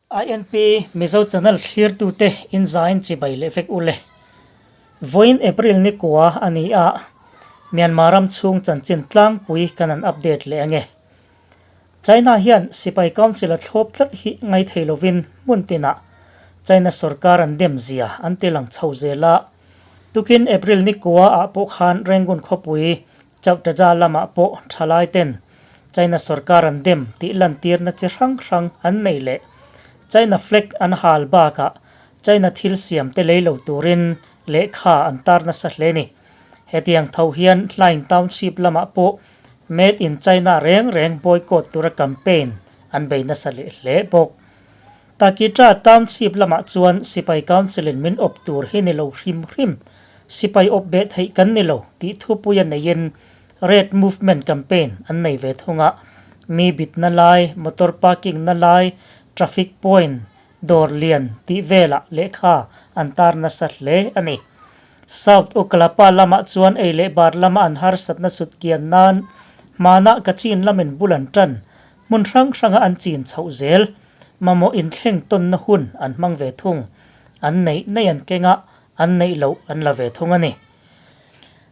INP Mizo Channel thlirtute inzain chibai leh vek ule. Vawiin April ni kua a ni a, Myanmar ram chhung chanchin tlangpui kan han update leh ange. China hian Sipai Council a thlawp tlat hi ngaithei lovin hmun tinah China sorkar an dem zia an ti lang chho zel a. Tukin April ni kua ah pawh khan Rangoon khawpui Chauhtaja lamah pawh thalai ten China sorkar an dem tih lantirna chi hrang hrang an nei leh China flag an hal bakah China thil siam te lei lo turin lehkha an tar nasa hle ni. Hetiang tho hian Hlaing Township lamah pawh Made in China reng reng boycott tura campaign an bei nasa leh hle bawk. Takitra Township lamah chuan Sipai Council in min awp tur hi ni lo hrim hrim, sipai awp beh theih kan ni lo tih thupui a neiin Red Movement campaign an nei ve thung a, mi bitna lai, motor parking na lai, traffic point, dawr lian tih velah lehkha an tar nasa hle a ni. South Ukalapa lamah chuan ei leh bar lama an harsatna sut kian nan hmanah Kachin lamin bul an tan Hmun hrang hranga an chin chhoh zel, mamawh inthleng tawnna hun an hmang ve thung. An neih neih an keng a, an neih loh an la ve thung a ni.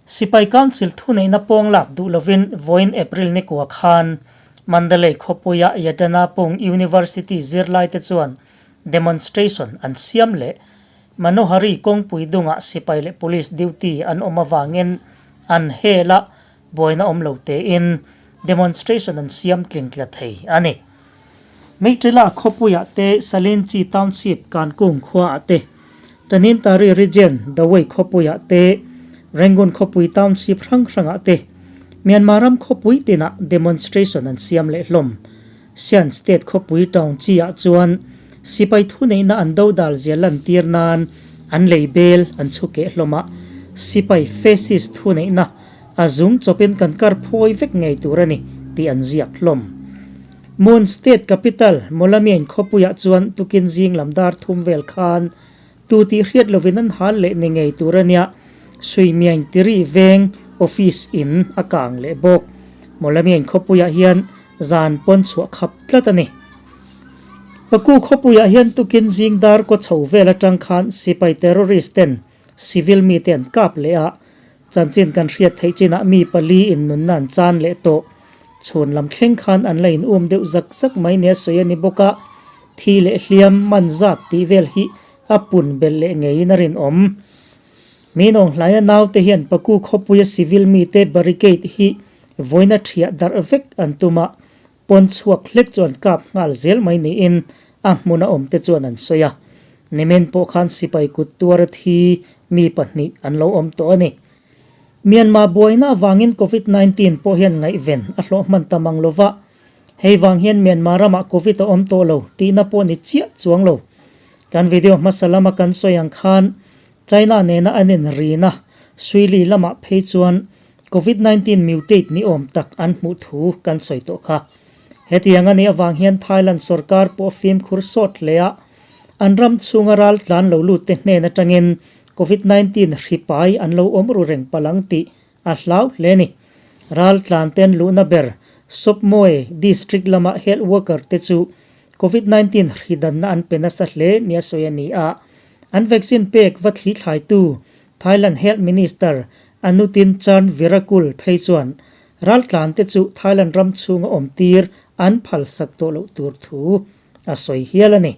Sipai Council thuneihna pawng lak duh lovin vawiin April ni kua khan Mandalay khawpuia Yadanapung University zirlaite chuan demonstration an siam leh Manohari kawngpui dungah sipai leh police duty an awm avangin an hel a, Buaina awm lo tein demonstration an siam tling tla thei a ni. Meiṭila khawpuiah te, Salinchi Township Kankung khuaah te, Tanintari Region Dawei khawpuiah te, Rangoon khawpui Township hrang hrangah te, Myanmar ram khawpui tinah demonstration an siam leh hlawm. Shan State khawpui Taungchi-ah chuan sipai thuneihna an dodal zia lantir nan an lei bel an chhu keh hlawm a, sipai fascist thuneihna a zung chawpin kan kar phawi vek ngei tur a ni tih an ziak hlawm. Mon State capital Mawlamyain khawpuiah chuan tukin zing lam dar thum vel khan tu tih hriat lovin an hal leh ni ngei tur a nia, Suimiain Tiri veng office in a kang leh bawk. Mawlamyain khawpuiah hian zan pawn chhuah khap tlat a ni. Paku khawpuiah hian tukin zing dar kaw chho vel atang khan sipai terrorist ten civil mite an kap leh a, chanchin kan hriat theih chinah mi pali in nunna an chan leh tawh. Chhun lam thleng khan an la in um deuh zak zak mai nia sawi a ni bawk a, thi leh hliam man zat tih vel hi a pun belh leh ngeiin a rinawm. Minawng hlaia naute hian Paku khawpuia civil mite barricade hi Vawiina ṭhiah darh vek an tum a, pawn chhuak hlek chu an kap nghal zel mai niin a hmuna awmte chuan an sawi a. Nimin pawh khan sipai kut tuara thi mi pahnih an lo awm tawh a ni. Myanmar buaina avangin Covid 19 pawh hian ngaihven a hlawh hman ta mang lo va, hei vang hian Myanmar ramah Covid a awm tawh lo tihna pawh ni chiah chuang lo. Kan video hmasa lama kan sawi ang khan China nena an inrina Suili lamah phei chuan Covid 19 mutate ni awm tak an hmuh thu kan sawi tawh kha. Hetiang a nih avang hian Thailand sorkar pawh fimkhur sawt hle a, an ram chhunga ral tlan lo lut te hnen atangin Covid 19 hri pai an lo awm ru reng palh ang tih a hlau hle a ni. Ral tlan ten luhna ber Sopmoe district lama health worker te chu Covid 19 hri danna an pe nasa hle nia sawi a ni a, an vaccine pek va thli thlaitu Thailand Health Minister Anutin Charnvirakul phei chuan raltlante chu Thailand ram chhunga awm tir an phalsak tawh loh tur thu a sawi hial a ni.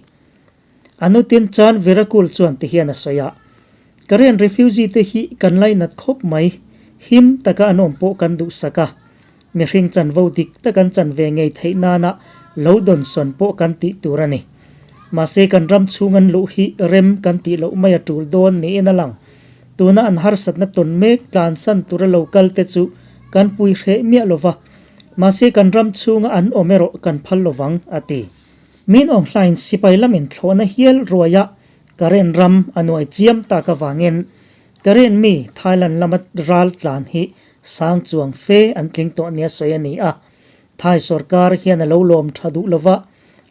Anutin Charnvirakul chuan tihian a sawi a, Karen refugee te hi kan lainat khawp mai, him taka an awm pawh kan duhsak a, mihring chanvo dik tak an chan ve ngei theih nana lo dawnsawn pawh kan tih tur a ni. Mahse kan ram chhung an luh hi rem kan tih loh mai a tul dawn niin a lang. Tuna an harsatna tawn mek tlansan tura lo kal te chu kan pui hreh miah lo va, mahse kan ram chhunga an awm erawh kan phal lo vang, a ti. Min Aung Hlaing sipai lamin thlawhna hial ruaia Karen ram a nuai chiam tak avangin Karen mi Thailand lama ral tlan hi sang chuang fe an tling tawh nia sawi a ni a. Thai sorkar hian a lo lawm tha duh lova,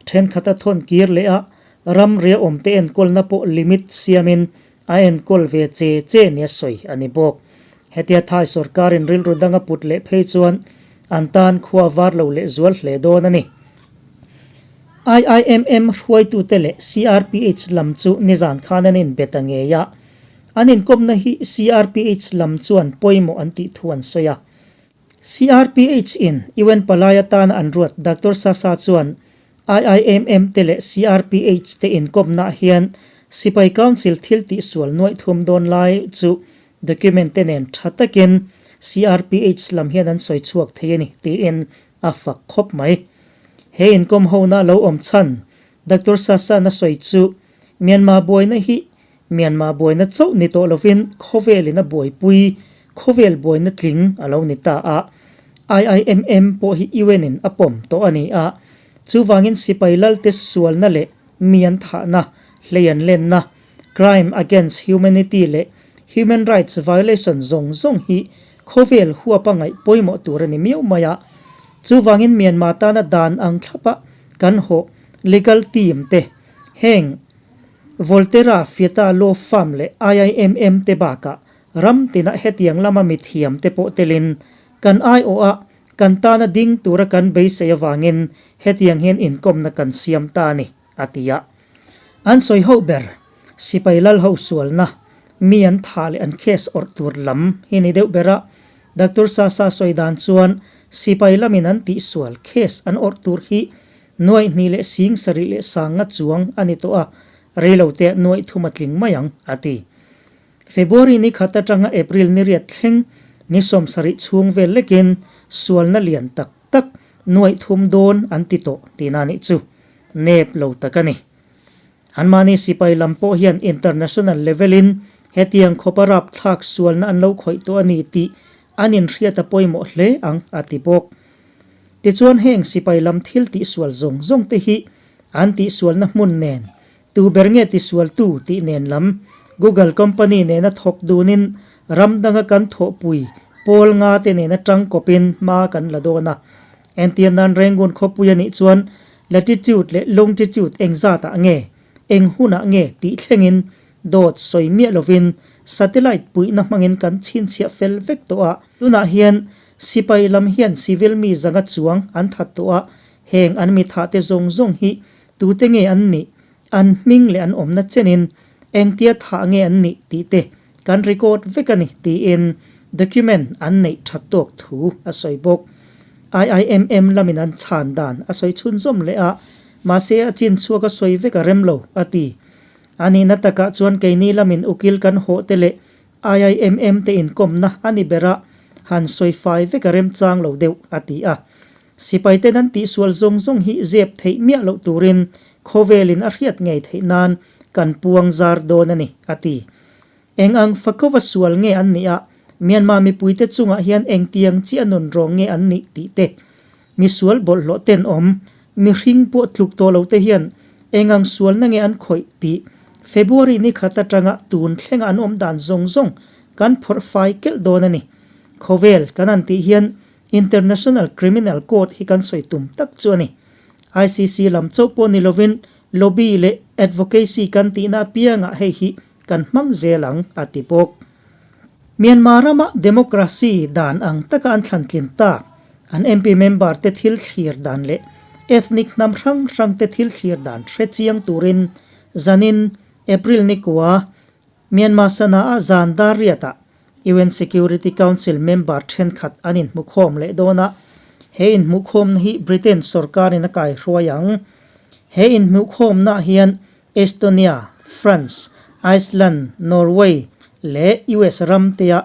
thenkhat a thawn kir leh a, ram ria awmte enkawlna pawh limit siamin a enkawl ve che che nia sawi a ni bawk. Hetia Thai sorkarin rilru dang a put leh phei chuan an tan khua var lo leh zual hle dawn a ni. IIMM hruaitute leh CRPH lam chu nizan khan an inbe ta ngei a, an inkawmna hi CRPH lam chuan pawimawh an tih thu an sawi a. CRPH in UN palai atana an ruat Doctor Sasa chuan IIMM te leh CRPH te inkawmnaah hian Sipai Council thil tihsual nuaih thum dawn lai chu document te nen tha takin CRPH lam hian an sawi chhuak thei a ni tiin a fak khawp mai. He inkawm hona lo awm chhan Doctor Sasa na sawi chu Myanmar buaina hi Myanmar buaina chauh ni tawh lovin khawvelin a buaipui khawvel buaina tling a lo ni ta a, IIMM pawh hi UN in a pawm tawh a ni a, chuvangin sipai lalte sualna leh mi an thahna, hlei an lenna, crime against humanity leh human rights violation zawng zawng hi khawvel huapa ngaih pawimawh tur a ni miau mai a, chuvangin Myanmar tana dan ang thlapa kan hawh legal team te heng Volterra Fiata Law Firm leh IIMM te bakah ram tinah hetiang lama mithiam te pawh telin kan aiawha kan tana ding tura kan beisei avangin hetiang hian inkawmna kan siam ta a ni, a ti a. An sawi ho ber, sipai lal ho sualna, mi an thah leh an case awrh tur lam hi ni deuh ber a. Doctor Sasa sawi dan chuan sipai lamin an tihsual case an awrh tur hi Nuaih hnih leh sing sarih leh sanga chuang a ni tawh a, reilote nuaih thum a tling mai ang, a ti. February ni khat atanga April ni riat thleng ni 70 chhung vel lekin sualna lian tak tak nuaih thum dawn an ti tawh tihna nih chu nep lo tak a ni. Anmahni sipai lam pawh hian international level-in hetiang khawpa rapthlak sualna an lo khawih tawh a ni tih an inhriat a pawimawh hle ang, a ti bawk. Tichuan heng sipai lam thil tihsual zawng zawng te hi an tihsualna hmun nen, tu ber nge tisualtu tih nen lam Google company nena thawk dunin ram danga kan thawhpui pawl nga te nena tangkawpin hma kan la dawn a. Entir nan Rangoon khawpui a nih chuan latitude leh longitude engzatah nge, eng hunah nge tih thlengin dawt sawi miah lovin satellite puihna hmangin kan chhinchhiah fel vek tawh a. Tunah hian Sipai lam hian civil mi zanga chuang an that tawh a, heng an mi thah te zawng zawng hi tute nge an nih, an hming leh an awmna chenin engtia thah nge an nih tih te kan record vek a ni tiin document an neih that tawk thu a sawi bawk. IIMM lamin an chhan dan a sawi chhunzawm leh a, mahse a chin chhuak a sawi vek a rem lo a ti. A nihna takah chuan keini lamin ukil kan hawh te leh IIMM te inkawmna a ni ber a, han sawi fai vek a remchang lo deuh, a ti a. Sipai ten an tihsual zawng zawng hi zep theih miah loh turin khawvelin a hriat ngei theih nan kan puang zar dawn a ni, a ti. Eng ang fakova sual nge an nih a, Myanmar mipuite chungah hian engtiang chiah nun rawng nge an nih tih te, misual bawlhhlawh ten awm, mihring pawh tluk tawh lo te hian eng ang sualna nge an khawih tih February ni khat atanga tun thlenga an awm dan zawng zawng kan phawrh fai kelh dawn a ni. Khawvel kan han tih hian International Criminal Court hi kan sawi tum tak chu a ni. ICC lam chauh pawh ni lovin lobby leh advocacy kan tihna apiangah hei hi kan hmang zel ang, a ti bawk. Myanmar rama democracy dan ang taka an thlantlin tak, an MP member te thil thlir dan leh ethnic hnam hrang hrang te thil thlir dan hre chiang turin zanin April ni kua Myanmar Sana-a zan dar riatah UN Security Council member thenkhat an inhmukhawm leh dawn a, he inhmuhkhawmna hi Britain sorkarin a kaihruai ang. He inhmuhkhawmnaah hian Estonia, France, Iceland, Norway leh US ram tea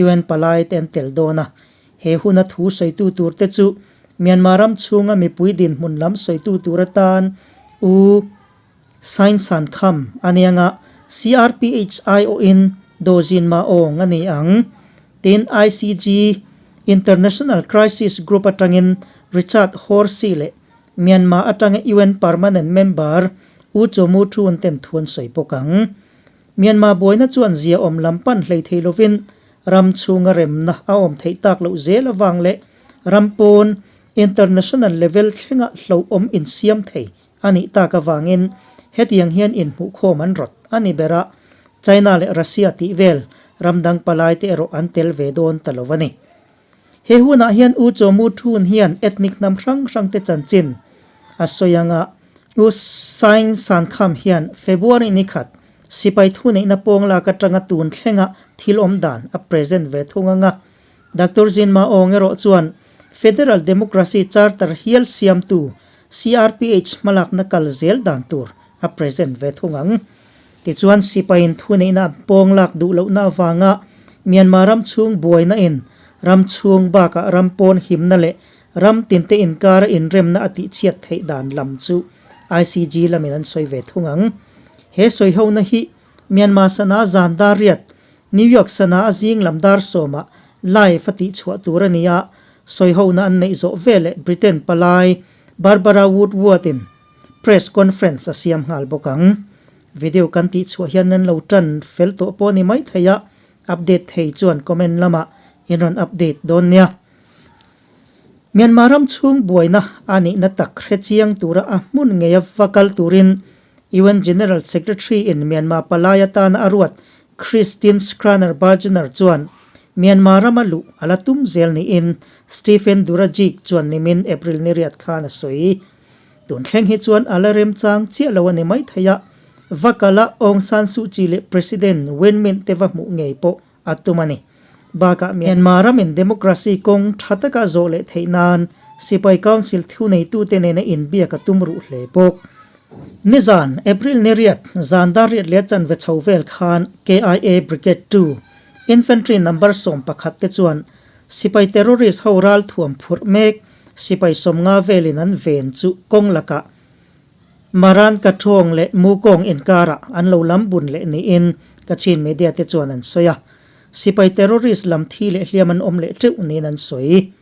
UN palai te an tel dawn a. He huna thu sawitu tur te chu Myanmar ram chhunga mipui dinhmun lam sawitu tur atan U Sain San Kham a ni ang a, CRPH aiawhin Do Zin Ma Aung a ni ang. Tin, ICG, International Crisis Group atangin Richard Horsey leh Myanmar atanga UN Permanent Member U Cho Mu Thun ten thu an sawi bawk ang. Myanmar buaina chuan zia awm lam pan hlei thei lovin ram chhunga remna a awm theih tak loh zel avang leh ram pawn international level thlenga hlauhawm insiam thei a nih tak avangin hetiang hian inhmuhkhawm an rawt a ni ber a, China leh Russia tih vel ram dang palai te erawh an tel ve dawn ta lo a ni. He hunah hian U Chaw Mu Thun hian ethnic hnam hrang hrangte chanchin a sawi ang a. U Saing Sankham hian February ni khat sipai thuneihna pawng lak atanga tun thlenga thil awm dan a present ve thung anga Doctor Zinma Aung erawh chuan Federal Democracy Charter hial siamtu CRPH hmalakna kal zel dan tur a present ve thung ang. Tichuan sipaiin thuneihna pawng lak duh lohna avanga Myanmar ram chhung buaina in ram chhung bakah ram pawn himna leh ram tinte inkara inremna a tihchhiat theih dan lam chu ICG lamin an sawi ve thung ang. He sawihona hi Myanmar sana zan dar riat, New York sana a zing lam dar sawmah live a tihchhuah tur a ni a, sawihona an neih zawh veleh Britain palai Barbara Woodward-in Press conference a siam nghal bawk ang. Video kan tihchhuah hian nan lo tan fel tawh pawh a ni mai thei a, update thei chuan comment lamah in rawn update dawn nia. Myanmar ram chhung buaina a nihna tak hre chiang tura a hmun ngeia va kal turin UN General Secretary in Myanmar palai atana a ruat Christine Schraner Burgener chuan Myanmar rama luh a la tum zel niin Stephen Durajic chuan nimin April ni riat khan a sawi. Tun thleng hi chuan a la remchang chiah lo a ni mai thei a, va kala Aung San Suu Kyi leh President Win Myint te va hmuh ngei pawh a tum a ni. Bakah Myanmar ramin democracy kawng tha taka zawh leh theih nan Sipai Council thuneitute nena inbiak a tum ruh hle bawk. Nizan, April ni riat, zan dar riat leh chanve chho vel khan KIA Brigade ii Infantry number 11 te chuan Sipai terrorist ho ral thuam phurh mek sipai 50 velin an ven chu kawng lakah Maran Kathawng leh Mukawng inkarah an lo lam bun leh niin Kachin media te chuan an sawi a. Sipai terrorist lam thi leh hliam an awm leh teuh niin an sawi.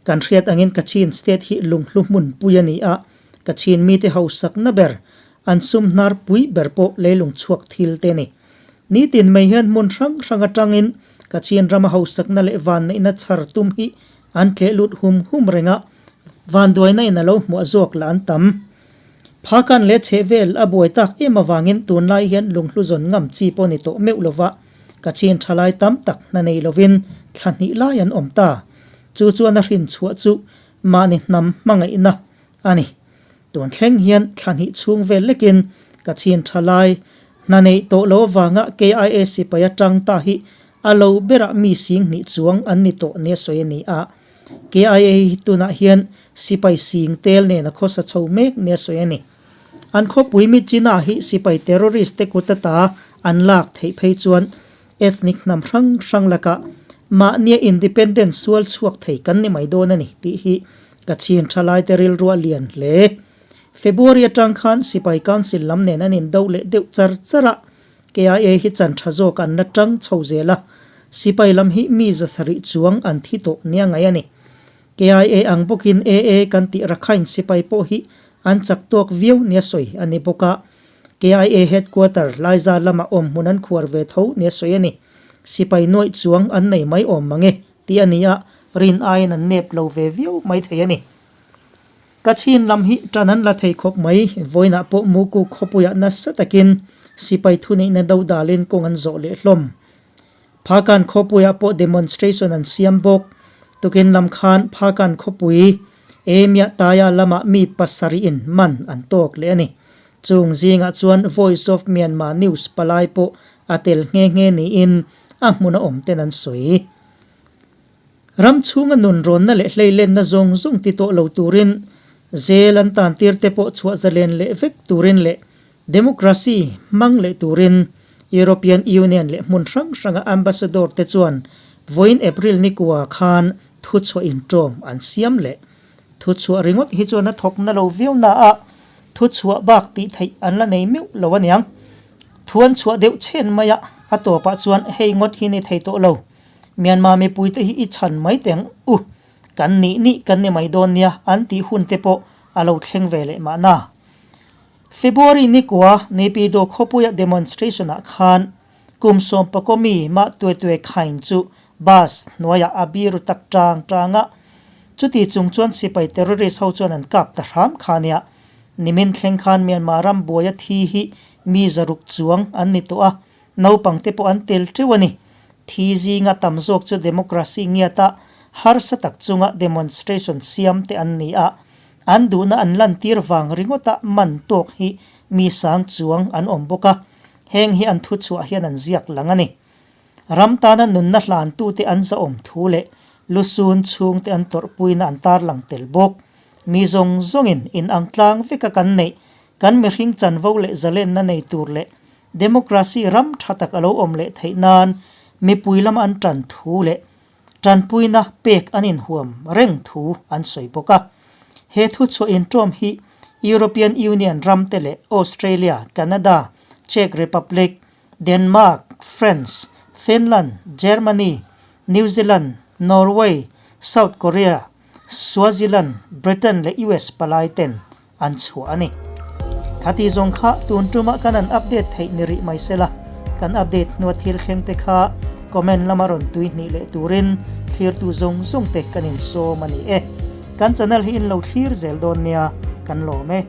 Kan hriat angin Kachin state hi lunghlu hmun pui a ni a, Kachin mite hausakna ber, an sum hnar pui ber pawh leilung chhuak thil te a ni. Nitin mai hian hmun hrang hrang atangin Kachin rama hausakna leh vanneihna chhar tum hi an tleh lut hum hum reng a, vanduaina in a lo hmuah zawk lah an tam. Phakan leh chhehvel a buai tak em avangin tunlai hian lunghlu zawn ngam chi pawh ni tawh meuh lova Kachin thalai tam tak hna nei lovin thla hnih lai an awm ta. Chu chuan a hrin chhuah chu mahni hnam hmangaihna a ni. Tun thleng hian thla hnih chhung vel lekin Kachin thalai hna neih tawh lo avanga KIA sipai atang ta hi a lo berah mi sing hnih chuang an ni tawh nia sawi a ni a. KIA hi tunah hian sipai sing tel nen a khawsa chho mek nia sawi a ni. An khawpui mi China hi sipai terrorist te kut ata an lak theih phei chuan ethnic hnam hrang hrang lakah mahnia independent sual chhuak thei kan ni mai dawn a ni tih hi Kachin thalaite rilru a lian hle. February atang khan Sipai Council lam nen an indo leh deuh char char a, KIA hi chan tha zawk an la tang chho zel a, Sipai lam hi mi 700 chuang an thi tawh nia ngaih a ni. KIA ang bawkin AA kan tih Rakhine Sipai pawh hi an chak tawk viau nia sawi a ni bawk a, KIA Headquarter Laiza lama awm hmun an khuar ve tho nia sawi a ni. Sipai nuaih chuang an nei mai awm mang e tih a ni a, rin aiin an nep lo ve viau mai thei a ni. Kachin lam hi tan an la thei khawp mai, vawiinah pawh Muku khawpuiah nasa takin sipai thuneihna do dalin kawng an zawh leh hlawm. Phakan khawpuiah pawh demonstration an siam bawk. Tukin lam khan Phakan khawpui Emia Taya lamah mi pasarih in man an tawk leh a ni. Chung zingah chuan Voice of Myanmar News palai pawh a tel nghe nghe niin a hmun a awm ten an sawi. Ram chhunga nun rawnna leh hleilenna zawng zawng ti tawh lo turin zel an tan tir te pawh chhuah zalen leh vek turin leh democracy hmang leh turin European Union leh hmun hrang hranga ambassador te chuan vawiin April ni kua khan thuchhuah inṭawm an siam leh. Thuchhuah ringawt hi chuan a thawk na lo viau na a, thuchhuah bak tih theih an la nei meuh lo aniang. Thu an chhuah deuh chhen mai a, a tawpah chuan hei ngawt hi ni thei tawh lo. Myanmar mipuite hi i chhan mai teng u, kan nih nih kan ni mai dawn nia an tih hun te pawh a lo thleng ve leh mahna. February ni kua Naypyidaw khawpuia demonstration ah khan kum 11 mi mah tue tue khain chu bus hnuaiah a biru tak tang tang a, chuti chung chuan sipai terrorist ho chuan an kap ta hram kha nia. Nimin thleng khan Myanmar ram buaia thi hi mi 600 chuang an ni tawh a, Naupang te pawh an tel teuh a ni. Thi zinga tam zawk chu democracy ngiata harsa tak chunga demonstration siam te an ni a. An duhna an lantir vang ringawta man tawk hi mi sang chuang an awm bawk a, heng hi an thuchhuah hian an ziak lang a ni. Ram tana nunna hlantute an zahawm thu leh lusun chhungte an tawrhpuina an tarlang tel bawk. Mi zawng zawngin inang tlang veka kan neih, kan mihring chanvo leh zalenna nei tur leh democracy ram tha tak a lo awm leh theih nan mipui lama an tan thu leh tanpuina pek an inhuam reng thu an sawi bawk a. He thuchhuah inṭawm hi European Union ramte leh Australia, Canada, Czech Republic, Denmark, France, Finland, Germany, New Zealand, Norway, South Korea, Swaziland, Britain leh US palai ten an chhuah a ni. Khati zawng kha tun tumah kan an update theih ni rih mai sela, kan update hnua thil thleng te kha comment lama rawn tui hnih leh turin thlirtu zawng zawng te kan insawm a ni e. Kan channel hi in lo thlir zel dawn nia, kan lawm e.